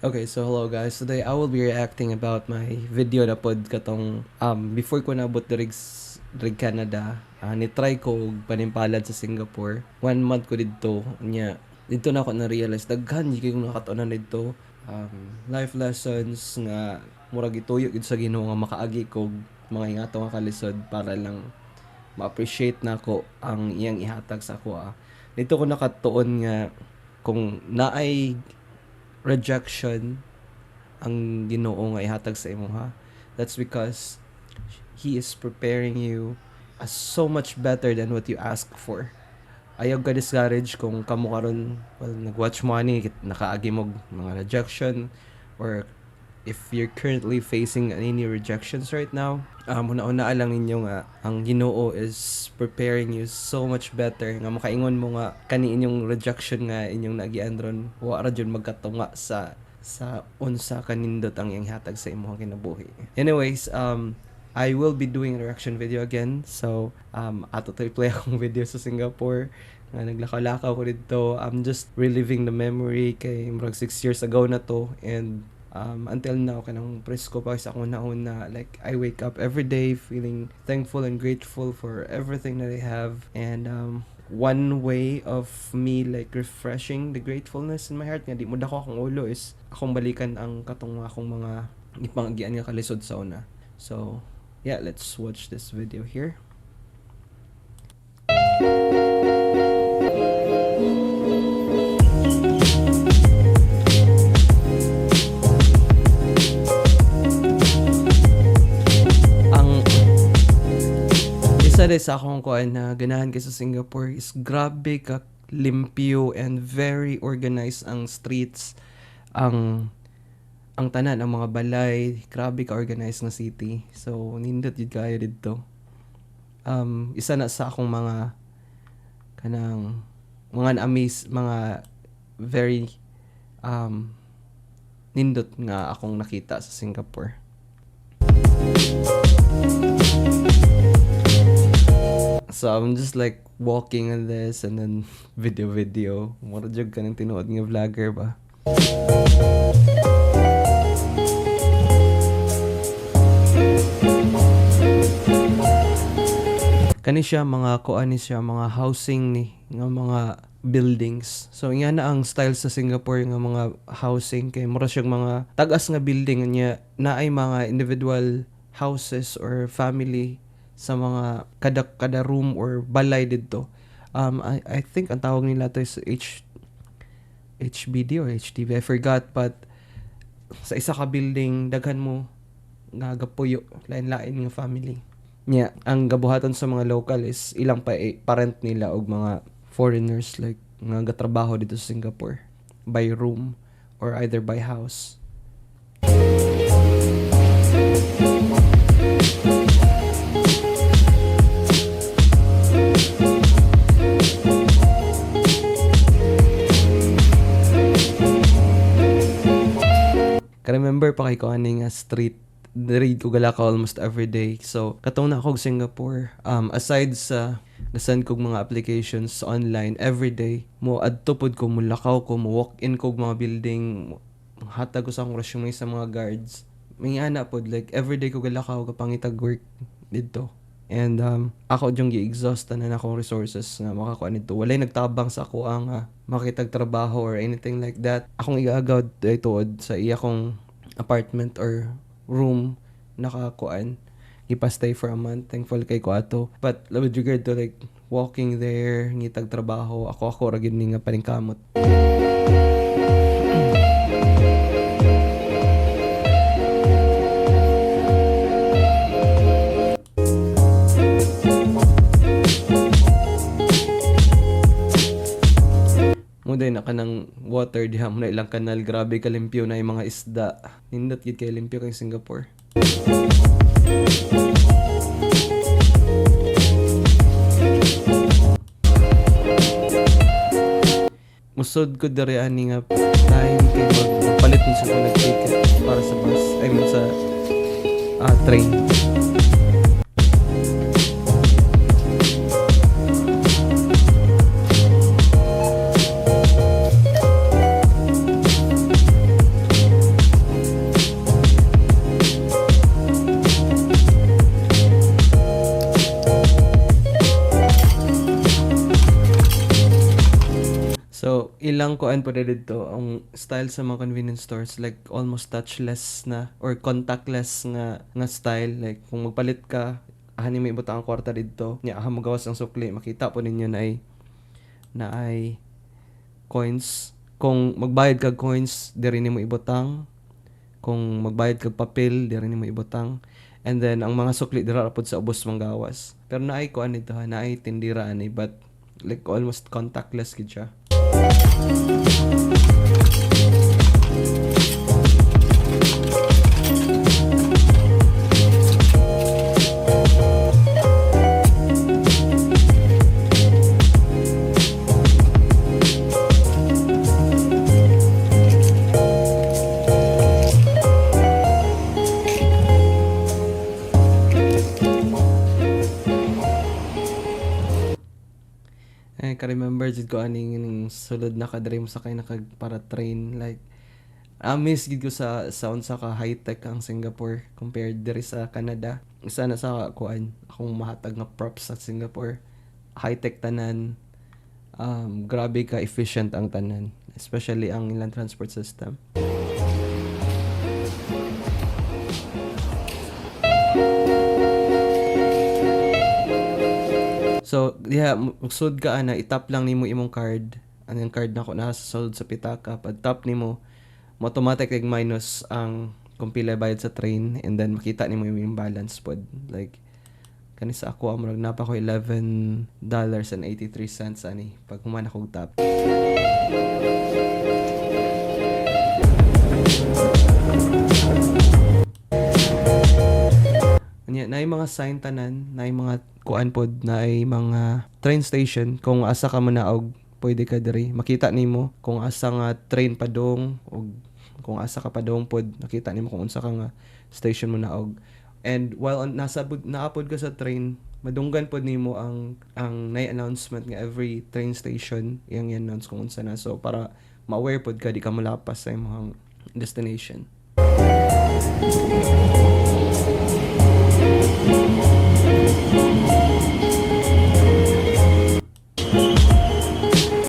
Okay, so hello guys. Today I will be reacting about my video na pod katong before ko naabot diri Canada, ni-try ko og panimpalad sa Singapore. One month ko didto. Nya didto na ako na-realize daghan gyud kayong nakatuonan didto. Life lessons nga murag gituyo gyud sa Ginoo nga makaagi kog mga ingato nga kalisod para lang ma-appreciate nako ang iyang ihatag sa ako. Didto ko nakatuon nga kung naay rejection ang Ginoo nga ihatag sa imo ha, that's because He is preparing you as so much better than what you ask for. Ayaw ka discourage kung kamo karon, well, nag-watch mo ani, nakaagi mo mga rejection or if you're currently facing any rejections right now, una-una lang ninyo nga ang Ginoo is preparing you so much better nga makaingon mo nga kani inyong rejection nga inyong naagian ron wa ra jud magkatunga sa unsa kanindot ang iyang hatag sa imong kinabuhi. Anyways, I will be doing a reaction video again. So, ato to i-play akong video sa Singapore nga naglakaw-lakaw ko didto. I'm just reliving the memory kay murag 6 years ago na to and until now kanang presko pa sa akong nauna. Like, I wake up every day feeling thankful and grateful for everything that I have, and one way of me like refreshing the gratefulness in my heart nga di mo dako akong ulo is akong balikan ang katong akong mga ipangagian nga kalisod sa una. So yeah, let's watch this video here. Ang isa rin sa akong kuan na ganahan kay sa Singapore is grabe ka limpyo and very organized ang streets, ang tanan, ang mga balay, grabe ka organized nga city. So nindot jud kayo didto. Isa na sa akong mga kanang mga na-amaze, mga very nindot nga akong nakita sa Singapore. So I'm just like walking on this and then video video. Mura jud kanang tinuod nga vlogger ba. Kani siya mga kuan ni siya, mga housing ni nga mga buildings. So nga na ang style sa Singapore nga mga housing kay mura siyang mga tag-as nga building niya naay mga individual houses or family sa mga kada kada room or balay didto. I think ang tawag nila to is HBD or HDB, I forgot, but sa isa ka building daghan mo nga gapuyo, lain-lain nga family. Nya, ang gabuhaton sa mga local is ilang pa eh, parent nila og mga foreigners like nga gatrabaho dito sa Singapore by room or either by house. Ka-remember pa kay ko ani nga street, diri ko galakaw almost every day. So, katong na ako Singapore, aside sa nasend kog mga applications online every day, mo adto pod ko, mo lakaw ko, mo walk in kog mga building, hatag ko sa akong resume sa mga guards. May ana pod, like every day ko galakaw kapangitag work didto. And ako yung gi-exhaust tanan akong resources nga makakuha nito. Walay nagtabang sa ako ang makitag trabaho or anything like that. Akong igaagaw ay tuod sa iya kong apartment or room nakakuan ipa-stay for a month. Thankful kay ko ato. But with regard to like walking there, ngitag trabaho, ako ra gyud ni nga paningkamot. Mo day na kanang water diha mo na ilang kanal, grabe ka limpyo na yung mga isda. Nindot gid kay limpyo kay Singapore. Musod ko diri ani nga time kay magpalit mo sa ko ticket para sa bus, I mean sa train. ilang kuan pa dito, ang style sa mga convenience stores, like almost touchless na or contactless nga style. Like kung magpalit ka, aha nimo ibutang ang kwarta didto. Nya aha mogawas ang sukli, makita po ninyo na ay coins. Kung magbayad kag coins, diri nimo ibutang. Kung magbayad kag papel, diri nimo ibutang. And then ang mga sukli dira ra pod sa ubos manggawas. Pero naay kuan dito ha, naay tindira ani, but like almost contactless gid siya. Eh, ka-remember jud ko aning ning sulod na ka diri mo sakay na kag para train, like amaze gid ko sa unsa ka high-tech ang Singapore compared diri sa Canada. Isa na sa kuan akong mahatag nga props sa Singapore. High-tech tanan. Grabe ka efficient ang tanan, especially ang ilang transport system. So, diha magsud ka ana, itap lang nimo imong card. Anong card nako na sa sulod sa pitaka. Pag tap nimo, automatic like minus ang kung pila bayad sa train and then makita nimo imong balance pod. Like kani sa ako, murag napa ko $11.83 ani pag human ako tap. Nya, naay mga sign tanan, naay mga kuan pod, naay mga train station kung asa ka manaog, pwede ka diri. Makita nimo kung asa nga train padong og kung asa ka padong pod, nakita nimo kung unsa ka nga station mo naog. And while on, nasa naapod ka sa train, madunggan pod nimo ang nay announcement nga every train station iyang i-announce kung unsa na. So para ma-aware pod ka, di ka molapas sa imong destination.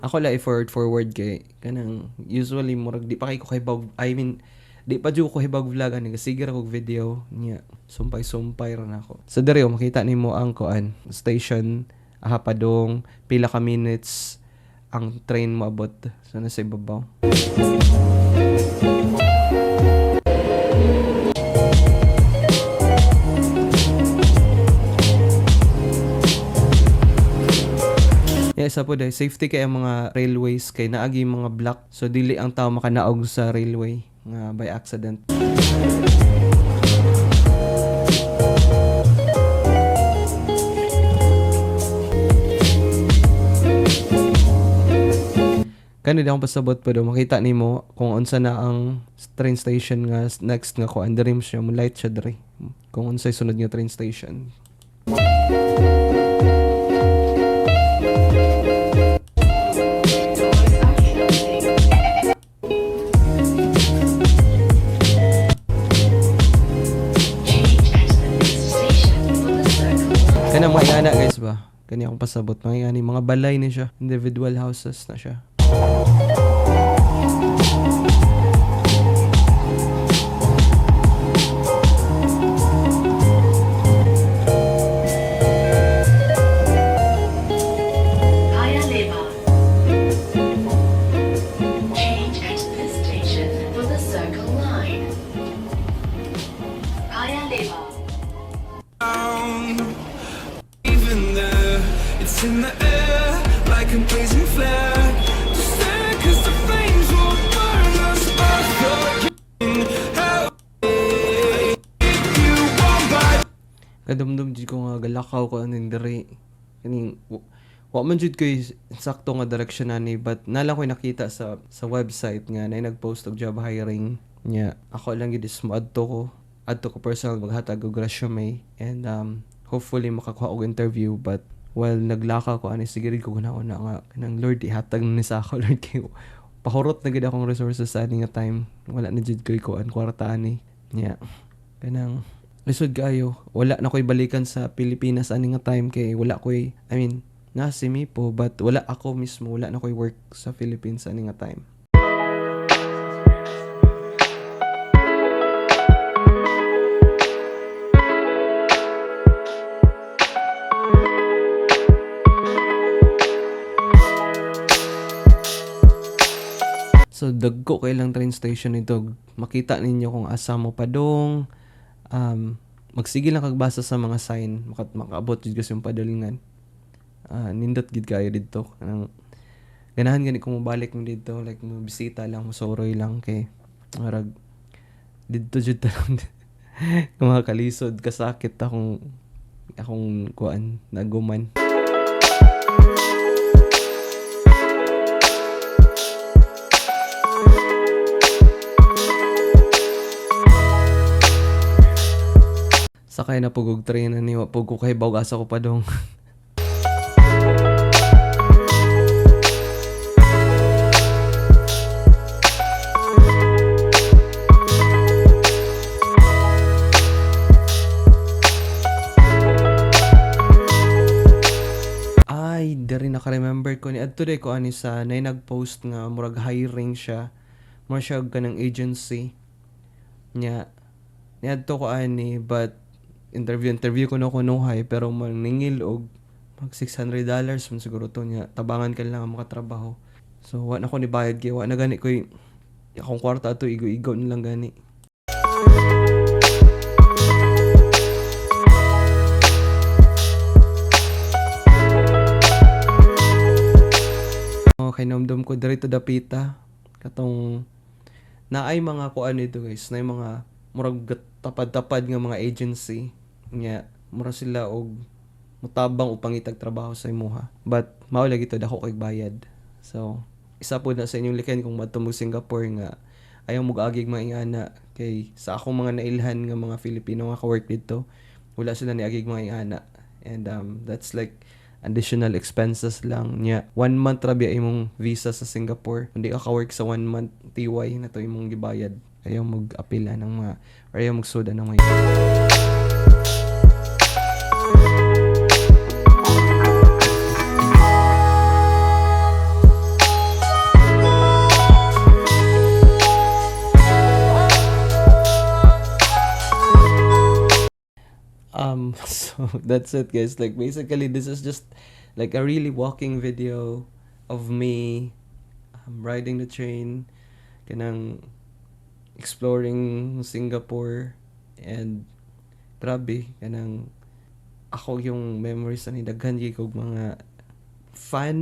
Ako lang i-forward forward kay kanang usually murag di pa kay ko kahibawg, I mean, di pa jud ko kahibawg vlog ani, sige ra kog video niya, sumpay-sumpay ra nako. So diri, oh, makita nimo ang kuan station aha padong, pila ka minutes ang train moabot. So nasa ibabaw. Yeah, isa po dahil safety kay ang mga railways kay naagi mga block, so dili ang tao makanaog sa railway nga by accident. Kani di akong pasabot pero makita nimo kung unsa na ang train station nga next nga kuan, diri mo siya mo light siya diri kung unsay sunod nga train station. Doors are closing. Change at the next station for the Circle Line. Kana mga ingana, guys, ba? Kani akong pasabot mga ingani, mga balay ni siya, individual houses na siya. Paya Lebar. Change at this station for the Circle Line. Paya Lebar. Even there, it's in the air like a blazing flare. Just stare, 'cause the flames will burn us. I thought how you want by Kadumdum jud ko nga galakaw ko aning diri. Kaning wa man jud koy sakto nga direction ani, but nala ko'y nakita sa website nga nay nag-post og job hiring niya. Ako lang gid is moadto ko. Adto ko personal, maghatag og resume and hopefully makakuha og interview. But while naglakaw ko ani, sige ko guna nga kanang, "Lord, ihatag ni sa ako, Lord," kay pahurot na gid akong resources sa ani nga time. Wala na jud koy kuan kwarta ani niya. Kanang lisod kaayo. Wala na ko'y balikan sa Pilipinas ani nga time kay wala ko'y, I mean, Na si Mipo, but wala ako mismo, wala na ko'y work sa Philippines ani nga time. So dagko kay lang train station nito. Makita ninyo kung asa mo padong. Magsige lang kagbasa sa mga sign, makaabot jud kasi yung padulngan. Nindot gid kayo didto. Kanang ganahan gani ko mobalik mo didto, like mo bisita lang, mosoroy lang kay marag didto jud tanan kung makalisod kasakit akong kuan naguman. Sakay na pug og train ani, wa pug ko kahibaw asa ko padong. Ay, diri naka-remember ko ni adto day ko ani sa nay nag-post nga murag hiring siya. Mura siya og kanang agency. Nya niadto ko ani, but interview interview ko no kunuhay, pero maningil og mag $600 man siguro to niya. Tabangan ka lang ang makatrabaho. So wa na ko ni bayad kay wa na gani koy akong kwarta ato, igo-igo na lang gani. Okay, namdam ko diri to dapita katong naay mga kuan nito, guys, naay mga murag tapad-tapad nga mga agency nga mura sila og mutabang upang itag trabaho sa imuha. But mao lagi to, dako kay bayad. So isa po na sa inyong liken kung madto mo Singapore nga ayaw mo agig mga ingana, kay sa akong mga nailhan nga mga Filipino nga ka-work dito, wala sila niagig mga ingana, and that's like additional expenses lang niya. One month ra biya imong visa sa Singapore. Kung di ka ka-work sa one month, TY na to imong gibayad. Ayaw mag-appeal ng mga or ayaw magsuda ng mga. So that's it, guys. Like, basically, this is just like a really walking video of me riding the train, kanang exploring Singapore, and grabe kanang ako yung memories ani, daghan gyud kog mga fun,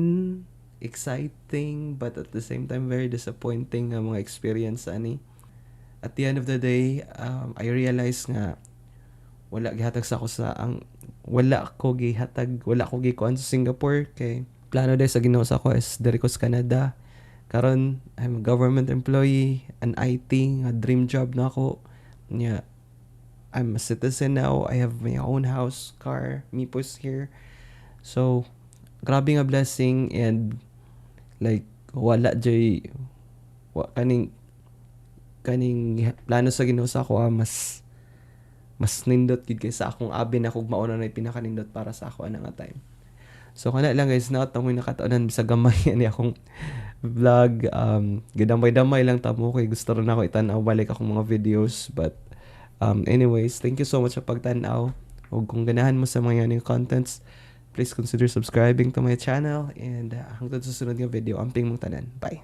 exciting, but at the same time very disappointing nga mga experience ani. At the end of the day, I realized nga wala gihatag sa ako sa ang wala ko gihatag, wala ko gikuan sa Singapore, kay plano day sa Ginoo sa ako is diri ko sa Canada. Karon I'm a government employee, an IT nga dream job na ako nya. I'm a citizen now. I have my own house, car, mipos here. So grabe nga blessing, and like wala jay wa kaning plano sa Ginoo sa ako, mas nindot gid kaysa akong abi na kog mauna na pinakanindot para sa ako ana nga time. So kana lang, guys, na amoy nakataonan sa gamay ani akong vlog. Gidamay-damay lang tamo kay gusto rin ako itan-aw balik akong mga videos, but anyways, thank you so much sa pagtan-aw. Ug kung ganahan mo sa mga yaning contents, please consider subscribing to my channel, and hangtod sa sunod nga video, amping mong tanan. Bye.